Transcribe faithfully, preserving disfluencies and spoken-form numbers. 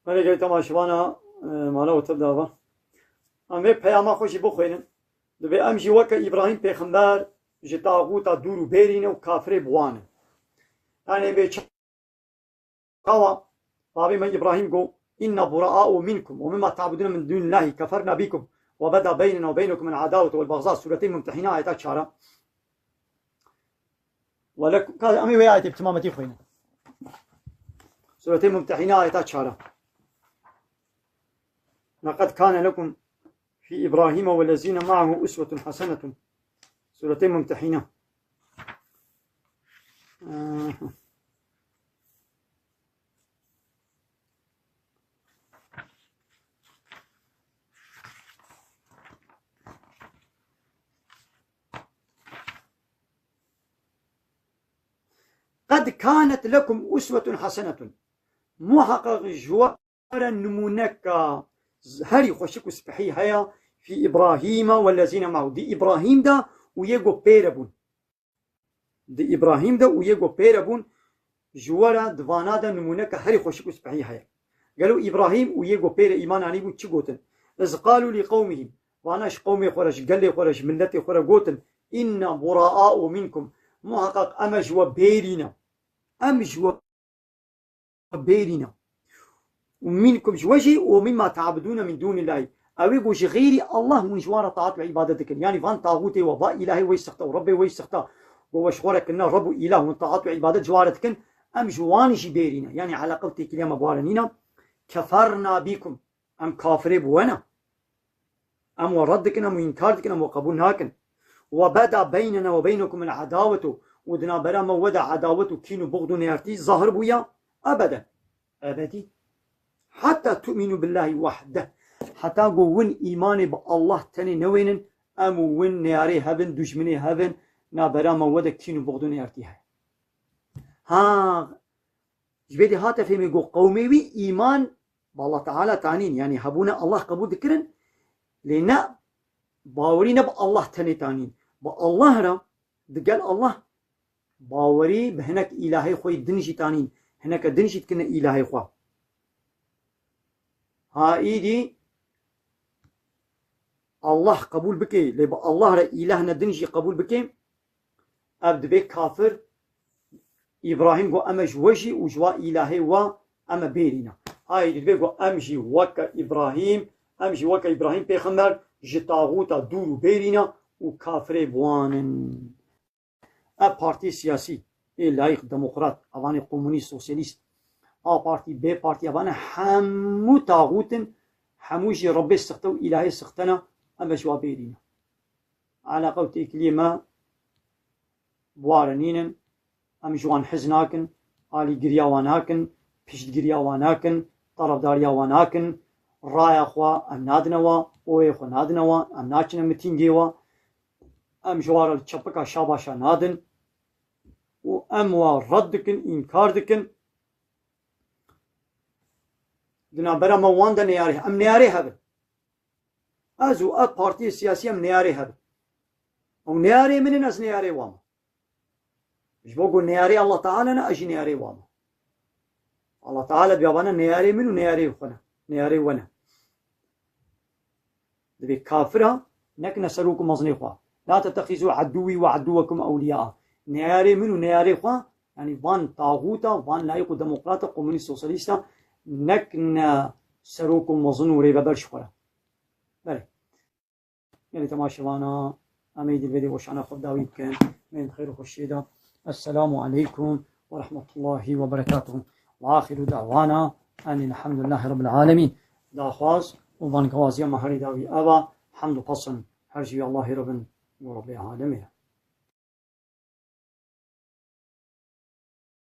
Belê gelî temaşevana, e, mala we tev de ava. Em vê peyama xwe jî bixwînin. Divê em jî weke Îbrahîm pêxember ji taxûta dûr û bêrî ne û kafirê bi wan in. Yanî vê çawa babê me Îbrahîm got, "Inna buraa'u minkum ve mimma ta'buduna min dunillahi keferna bikum ve beda beynena ve beynukum el adawetu vel bagza." Sûretê Mumtehîne ayeta çar a. Ve lekum, ka em ê wê ayetê bi timametî xwînin. Sûretê Mumtehîne ayeta çar a. Leqed kâne lekum fî Îbrahîme wellezîne ma'ahu uswetun hasenetun. Sûretê Mumtehîne. Qed kânet lekum uswetun hasenetun. Muheqeq ji we re nimûneka herî xweşik û spehî heye, fî Îbrahîme wellezîne ma'ahu. Di Îbrahîm de û yê ku pê re bûn. Di Îbrahîm de û yê ku pê re bûn, ji we re di vana de nimûneke herî xweşik û spehî heye. Gelo Îbrahîm û yê ku pê re îman anîbûn çi gotin? "Iz qalû lî qewmihîm." Vana ji qewmê xwe re, ji gelê xwe re, ji miletê xwe re gotin, "Inna buraa'u minkum." Muheqeq em e ji we bêrî ne. Em ji we bêrî ne. Û minkum ji we jî û mimma ta'budûne min dûnillahî. Ew ê ku ji xeyrî Allah hûn ji wan re taat û îbadet dikin. Yanî van taxûtê we, va îlahê we sixte û Rebbê we sixte. Ku we ji xwe re kirine Reb û îlah hûn taat û îbadet ji wan re dikin. Em ji wan jî bêrî ne. Yanî eleqe û têkiliya me bi wan re nîne. Keferna bîkum. Em kafirê bi we ne. Em we red dikin, em we înkar dikin, em we qebûl nakin. Ve beda beynena ve beynekum el adawetu, û di navbera me we de edawet û kîn û buxd û nêrtî zahir bûye ebeden. Ebedî. Heta tu'minu billahi wahde. Heta ku win îmanê bi Allah tenê newênin, em û win neyarê hev in, dujminê hev in, navbera me we de kîn û buxd û nêrtî heye. Ha, Ji vê dê hate fêmê ku qewmê wî îman bi Allah Teala tanîn, yanî hebûna Allah qebûl dikirin, lê ne bawerî ne bi Allah tenê tanîn. Bi Allah re, digel Allah bawerî bi hinek îlahê xwe yê din jî tanîn. Hineke din jî dikine îlahê xwe. Ha îdî Allah qebûl bike, lê bi Allah re îlehne din jî qebûl bike, ev divê kafir Îbrahîm got, "Em e ji we jî û ji wa îlahê we em e bêrîne." Hayê divê got, "Em jî weke Îbrahîm, em jî weke Îbrahîm pêxember ji taxûta dûr û bêrîne û kafirê bi wan in." Ev partî siyasî ê layîq, demokrat, evanê komunîst, sosyalîst, A partî, B partî, evane hemû taxût in, hemû jî Rebbê sixte û îlahê sixte ne, em e ji wa bêrî ne. Eleqe û têkiliyê me bi wa re nînin, em ji wan hez nakin, alîgiriya wan nakin, piştgiriya wan nakin, terefdariya wan nakin, raya xwe em nadine wa, oyê xwe nadine wa, em naçine mitîngê wa, em ji wa re li çepika şabaşa nadin û em wa red dikin, înkar dikin. Di navbera me wan de neyarê, em neyarê hev in. Ez û ev partiyê siyasî em neyarê hev in. Ew neyarê min in, ez neyarê wan me. Ji bo ku neyarê Allah Teala ne, ez jî neyarê wan me. Allah Teala diyawa ne neyarê min û neyarê xwe ne. Neyarê we ne. Divê kafira nekine serok û mezinê xwe. "La tettexizû edûwî ve edûwekum ewliyaa." Neyarê min û neyarê xwe, yanî van taxûta, van layîq û demokrata, komunîst, sosyalîsta, nekine serok û mezin û rêveber ji xwe re. Belê. Gelî temaşevana, em ê di vê dê weşana xwe dawî bikin. Em ê di xêr û xweşiyê de. Esselamu aleykum ve rahmetullahi ve berekatuhu. Ve axiru da'wana enil hamdulillahi rabbil alemin. Daxwaz û bangewaziya me herî dawî ev a. Hemd û pesin her jî Allahê re bin û Rebbê alemê.